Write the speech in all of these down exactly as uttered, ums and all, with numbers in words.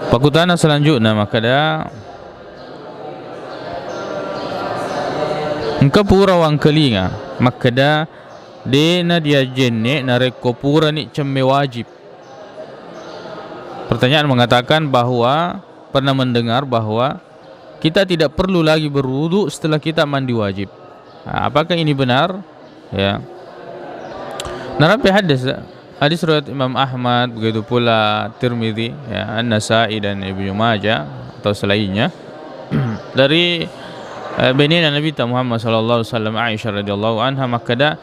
Pakkutana selanjutna makkeda, engka pura wangkalinga makkeda de' nadiajenne' narekko purani cemme wajib. Pertanyaan mengatakan bahwa pernah mendengar bahwa kita tidak perlu lagi berwudu setelah kita mandi wajib. Nah, apakah ini benar? Ya. Narampe hadis, hadis riwayat Imam Ahmad, begitu pula Tirmidzi, ya, An-Nasai dan Ibnu Majah atau selainnya dari eh, benena Nabi Muhammad sallallahu alaihi wasallam, Aisyah radhiyallahu anha, makkeda,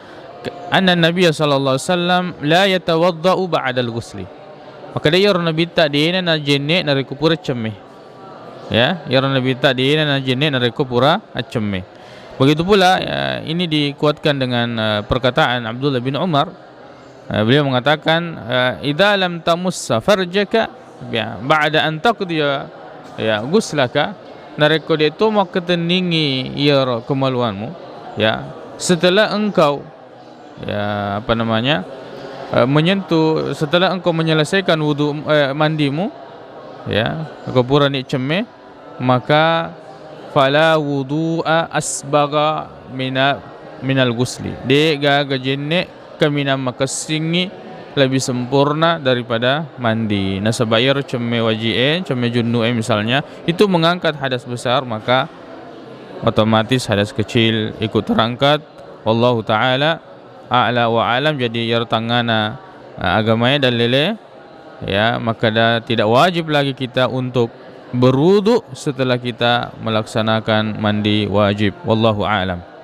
anna Nabi sallallahu alaihi wasallam la yatawaddau ba'dal ghusli. Makkeda iyaro Nabitta de'na najenne' narekko pura cemme. Ya, iyaro Nabitta de'na najenne' narekko pura accemme. Begitu pula, ya, ini dikuatkan dengan eh, perkataan Abdullah bin Umar. Eh, beliau mengatakan, eh, "Idza lam tamussa farjaka, ya, ba'da an taqdiya, ya, ghuslaka," narekko de' to makkatenningi iyaro kemaluanmu, ya, setelah engkau, ya, apa namanya, eh, menyentuh, setelah engkau menyelesaikan wudu, eh, mandimu, ya, engkau purani cemme, maka fala wudu'a asbagha mina-, minal ghusli. De' gaga jenne' kaminang makessingngi lebih sempurna daripada mandi. Nasaba iyaro cemme waji'e, cemme junnu'e misalnya, itu mengangkat hadas besar, maka otomatis hadas kecil ikut terangkat. Wallahu ta'ala a'la wa alam. Jadi iyaro tangngana, eh, agamae dalile, ya, makkeda tidak wajib lagi kita untuk berwudu setelah kita melaksanakan mandi wajib. Wallahu a'lam.